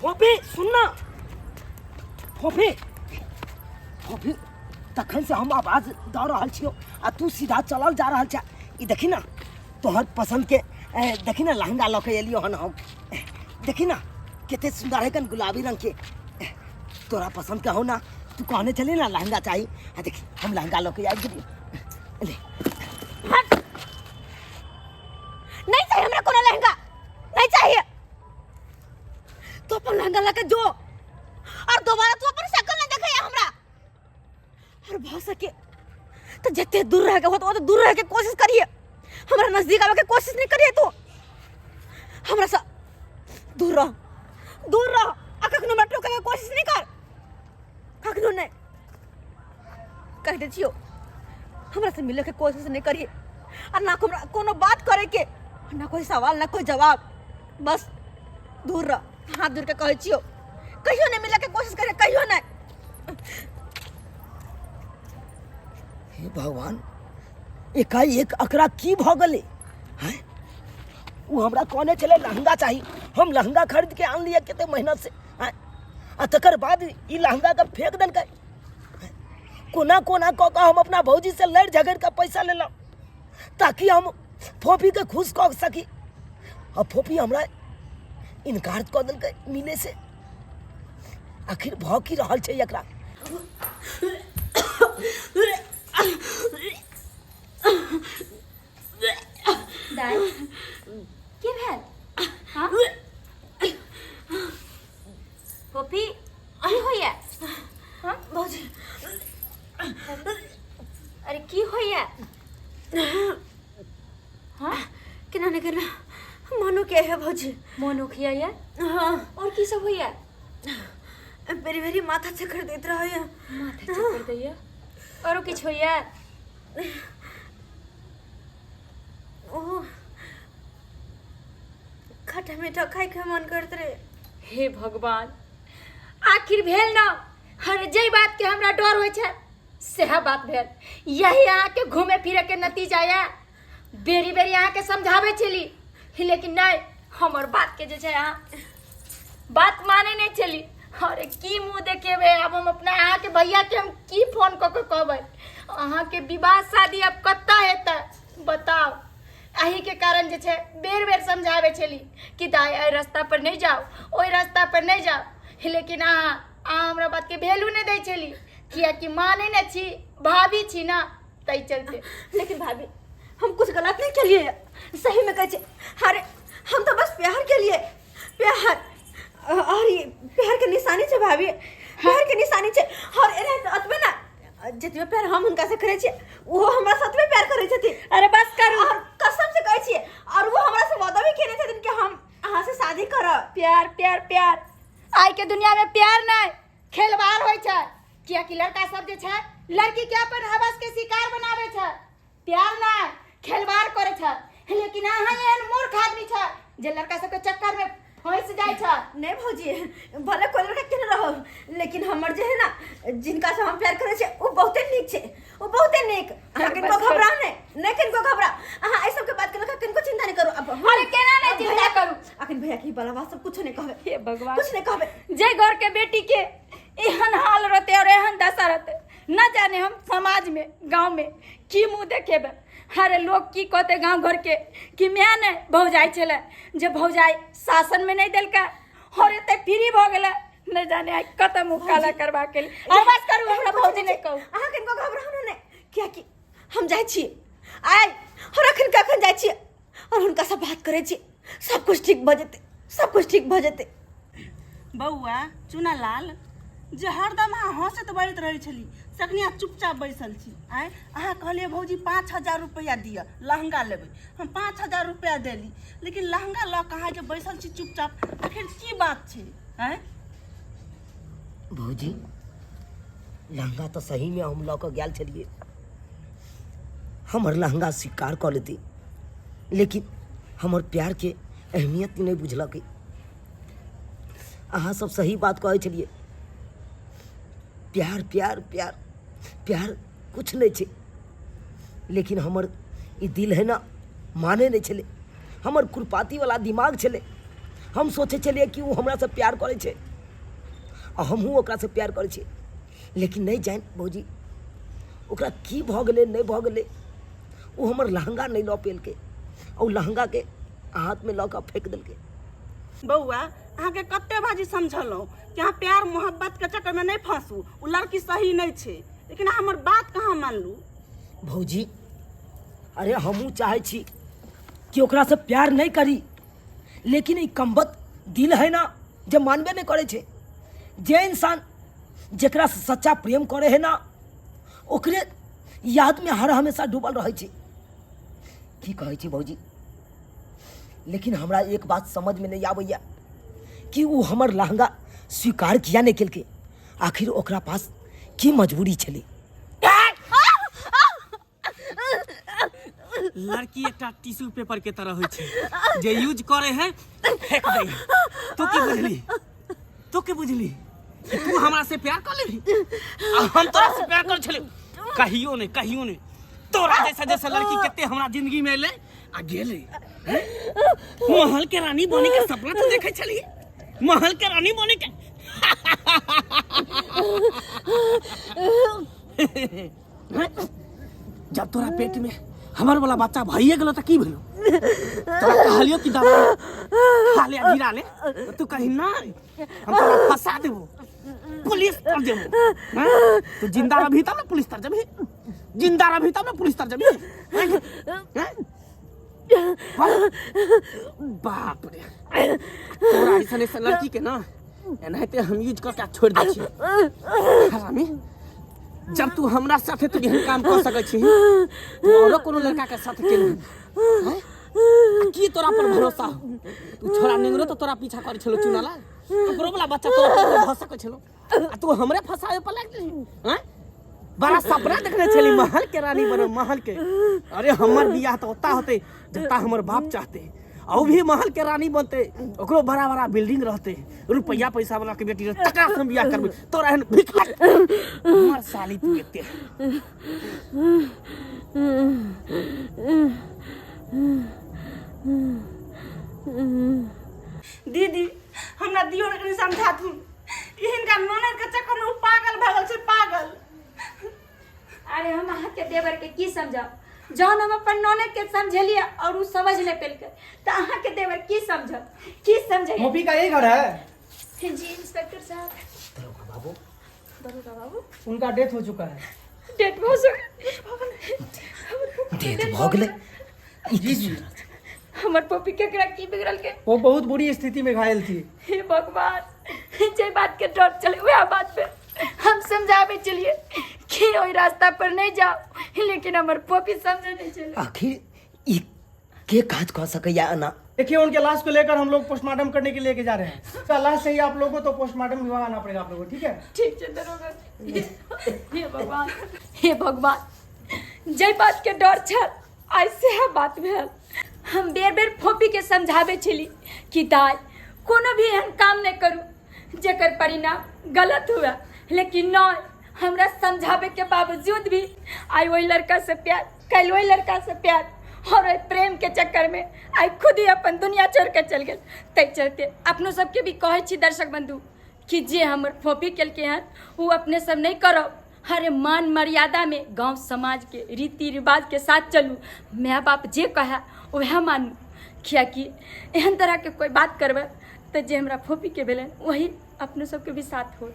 फोफी सुन ना फोफी फोफी तखन से हम आवाज दऽ रहल छियौ आ तू सीधा चलल जा रहल छै ई देखी ना तोहर पसंद के ए, देखी ना लहंगा लऽ के एलियो हन हम ए, देखी ना कते सुंदर है कन गुलाबी रंग के ए, तोरा पसंद के हो ना तू कहने चली ना लहंगा चाही आ देखी हम लहंगा लऽ के आबि गेलियो ले हट नहीं चाहिए हमरा कोनो लहंगा नहीं चाहिए तू अपन लहंगा लेके जो और दोबारा तू अपन शक्ल नहीं देखे हमरा और भऽ सके तो जते दूर रह के होत ओते दूर रह के कोशिश करिए हमरा नजदीक आवे के कोशिश नहीं करिए तू हमरा से दूर रह दूर रह आ कखनो हमरा टोके के कोशिश नहीं कर कखनो नहीं कह दे छियो हमरा से मिले के कोशिश नहीं करिए और ना हमरा कोनो बात करे के ना कोई सवाल ना कोई जवाब बस दूर रह हाथ दूर के कहै छियो कहियो नहीं मिले के कोशिश करे कहियो नहीं हे भगवान एकाएक अकरा की भऽ गेलै हैं ओ हमरा कहने छलै लहंगा चाही हम लहंगा खरीद के आनलियै कते मेहनत से हैं आ तकर बाद ई लहंगा के फेंक देलकै कोना कोना कऽ कऽ हम अपना भौजी से लड़ि झगड़ि कऽ पैसा लेलहुँ ताकि हम फोफीके खुश कऽ सकी आ फोफी हमरा इनकार कऽ देलकै मिले से आखिर भऽ की रहल छै एकरा दाइ की भेल हाँ फोफी की होइया हाँ भौजी अरे की होइया हाँ केना ने केना मनो के है भौजी मोन उखिया हाँ और की सब होइया बेरी बेरी माथा चक्कर दैत रहैया माथा चक्कर दैया औरो किछु होइया ओ खट्टा मीठा खाइके मन करत रहे हे भगवान आखिर भेल ना हर जे बात के हमरा डर होइ छै सएह बात भेल यही अहाँके घूमे फिरे के नतीजा यऽ बेरी बेरी अहाँके समझाबै छली लेकिन नहि हमर बात के जे छै अहाँ बात माने नहि छली अरे की मुँह देखेबै आब हम अपना अहाँके भैया के हम की फोन कऽ के कहबै अहाँके विवाह शादी आब कतऽ हेतै बताउ एहिके कारण जे छै बेर बेर समझाबै छली कि दाइ एहि रास्ता पर नहि जाउ ओहि रास्ता पर नहि जाउ लेकिन अहाँ अहाँ हमरा बातके वैल्यू नहि दै छली कियाकि मानै नहि छी भाभी छी ने ताहि चलते लेकिन भाभी हम कुछ गलत नहीं के सही में कहै छी अरे हम तो बस प्यार के लिए प्यार और ये प्यार के निशानी छै भाभी प्यार के निशानी छै और एना अतबे ना जितने प्यार हम हुनका से करै छियै ओहो हमरा से अतबे प्यार करै छथिन अरे बस करू और कसम से कहै छियै और वो हमरा से वादा भी केने छथिन कि हम अहाँ से शादी करब प्यार प्यार प्यार आइ के दुनिया में प्यार नहीं खेलवाड़ होइ छै कियाकि लड़का सब जे छै लड़की के अपन हवस के शिकार बनाबै छै प्यार नहीं खेलवाड़ करे छै लेकिन अहाँ एहन मूर्ख आदमी छै जे लड़का सबके चक्कर में फंस जाइ छै नहीं भौजी भले कोई लड़का केने रहो लेकिन हमर जे है ना जिनका से हम प्यार करै छियै ओ बहुते नीक छै ओ बहुते नीक अहाँ किनको बस करू। घबराउ नहि नहि किनको घबराउ अहाँ एहि सबके बात के लऽ कऽ किनको चिंता नहि करू अब अरे केना नहि चिंता भैया- करू? अखन भैया के ई वाला बात सब कुछो नहि कहबै हे भगवान कुछ नहि कहबै जे घर के बेटी के एहन हाल रहते और एहन दशा रहते न जाने हम समाज में गांव में की मुंह देखेबे अरे लोग की कहते गांव घर के कि माय ने भौजाई छलै जे भौजाई शासन में नहीं देलका और एते फ्री भऽ गेलै नहीं जाने आइ कतऽ मुँह काला करबा के लिए अरे बस करू हमरा भौजी नहीं कहू अहाँ किनको घबराउ ने नहि कियाकि हम जाइ छी आइ और अखन कखन जाइ छी और हुनका से बात करै छी सब कुछ ठीक भऽ जेतै सब कुछ ठीक भऽ जेतै बौआ चुनालाल जे हरदम अहाँ हँसैत बजैत रहै छली से अखनी अहाँ चुपचाप बैसल छी आँय अहाँ कहलियै भौजी 5000 रुपैआ दिअ लहँगा लेबै हम 5000 रुपैआ देली लेकिन लहँगा लऽ कऽ अहाँ जे बैसल छी चुपचाप आखिर की बात छै आँय भौजी लहंगा तऽ सहीमे हम लऽ कऽ गेल छलियै हमर लहंगा स्वीकार कऽ लेती लेकिन हमर प्यारके अहमियत नहि बुझलकै अहाँ सब सही बात कहै छलियै प्यार प्यार प्यार प्यार कुछ नहि छै लेकिन हमर ई दिल है ना माने नहि छलै हमर खुरपातीवला दिमाग छलै हम सोचै छलियै कि ओ हमरासँ प्यार करै छै आ हमहूँ ओकरासँ प्यार करै छियै, लेकिन नहि जानि भौजी ओकरा की भऽ गेलै नहि भऽ गेलै, ओ हमर लहंगा नहि लऽ पेलकै आ ओ लहंगाके हाथमे लऽ कऽ फेक देलकै। बौआ, अहाँके कते बाजी समझलहुँ कि अहाँ प्यार मोहब्बतके चक्करमे नहि फँसू, ओ लड़की सही नहि छै, लेकिन अहाँ हमर बात कहाँ मानलू। भौजी, अरे हमहूँ चाहै छी कि ओकरासँ प्यार नहि करी, लेकिन ई कमबख्त दिल है ना जे मानबे नहि करै छै। जे इंसान जकरा से सच्चा प्रेम करे है ना ओकरे यादमे हर हमेशा डूबल रहै छै। की कहै छी भौजी, लेकिन हमरा एक बात समझमे नहि आबैया कि ओ हमर लहंगा स्वीकार किया नहि केलकै, आखिर ओकरा पास की मजबूरी छलै। लड़की एकटा टिश्यू पेपर के तरह होइ छै जे यूज करे है फेंक दे है। तू की बुझली, तू की बुझली कि तू हमरा से प्यार कर लेबी आ हम तोरा से प्यार कर छली? कहियो नहीं, कहियो नहीं। तोरा जैसा जैसा लड़की कते हमरा जिंदगी में एले आ गेले। हैं? महल के रानी बने के सपना तो देखे छली, महल के रानी बने के। जब तोरा पेट में हमर वाला बच्चा भइए गेलो त की भेलो? तोरा कहलियो कि दवा खा ले आ गिरा ले, त तू कही नहीं, हम तोरा फंसा देबो, पुलिस तर देबो। हैं? तू जिंदा रही तब ना पुलिस तर जबी, जिंदा रही तब ना पुलिस तर जबी। हैं? हैं? बाप रे, तोरा ऐसा ऐसा लड़की के ना एनाहिते हम यूज करके छोड़ दै छी। हरामी, जब तू हमरा साथे तू एहन काम कर सकै छी, तू औरो कोनो लड़का के साथ केना? हैं? की तोरा पर भरोसा हो? तू छोरा नेंगरो तो तोरा पीछा करे छलो चुनाला, ओकरो वाला बच्चा तोरा पर भऽ सकै छलो, आ तू हमरे फंसावे पर लाग गेली। हैं? बड़ा सपना देखने छली महल के रानी बनब, महल के। अरे हमर बियाह तो ओता होते जता हमर बाप चाहते, आ भी महल के रानी बनते, ओकरो बड़ा बड़ा बिल्डिंग रहते, रुपया पैसा वाला के बेटी रहते, तकरा से हम बियाह करबै। तोरा एहन भिखारी हमर साली तू एते। दीदी, हमरा दियो ने कनि समझाथुन, ई हिनका ननद के चक्कर में उ पागल भऽ गेल छै, पागल। अरे हम अहाँके देवर के की समझाउ, जहन हम अपन ननद के समझेलियै और उ समझ नहि पेलकै तऽ अहाँके देवर की समझब, की समझे? मोपी का यही घर है? जी इंस्पेक्टर साहब। दरोगा बाबू, दरोगा बाबू, उनका डेथ हो चुका है। डेथ भऽ गेल? डेथ भऽ गेलै? जी जी। हमर पपी केकरा की बिगड़ल के? वो बहुत बुरी स्थिति में घायल थी। हे भगवान, जे बात के डर चले वह बात पे हम समझावे चलिए कि ओहि रास्ता पर नहीं जाओ, लेकिन हमर पपी समझे नहीं चले। आखिर ई के काज कऽ सकैया एना? देखिए, उनके लाश को लेकर हम लोग पोस्टमार्टम करने के लिए लेके जा रहे हैं। उसका लाश चाहिए आप लोगों को तो पोस्टमार्टम विभाग आना पड़ेगा आप लोगों को, ठीक है? ठीक है दरोगा जी। हे भगवान, हे भगवान, जे बात के डर छल आइ सएह बात भेल। हम बेर बेर फोपी के समझावे छली कि दाई कोनो भी एहन काम नहीं करू जेकर परिणाम गलत हुए, लेकिन नहीं, हमरा समझावे के बावजूद भी आइ वही लड़का से प्यार, कल वही लड़का से प्यार, और ओहि प्रेम के चक्कर में आइ खुद ही अपन दुनिया छोड़ के चल गेल। ताहि चलते अपनो सबके भी कहै छी दर्शक बंधु कि जे हमर फोपी केलकै हन ओ अपने सब नहीं करब। हरे मान मर्यादा में गांव समाज के रीति रिवाज के साथ चलू, माय बाप जे कहे वएह मानू, कियाकि एहन तरह के कोई बात करबै तऽ जे हमरा फोपी के भेलै वही अपनो सबके भी साथ हो।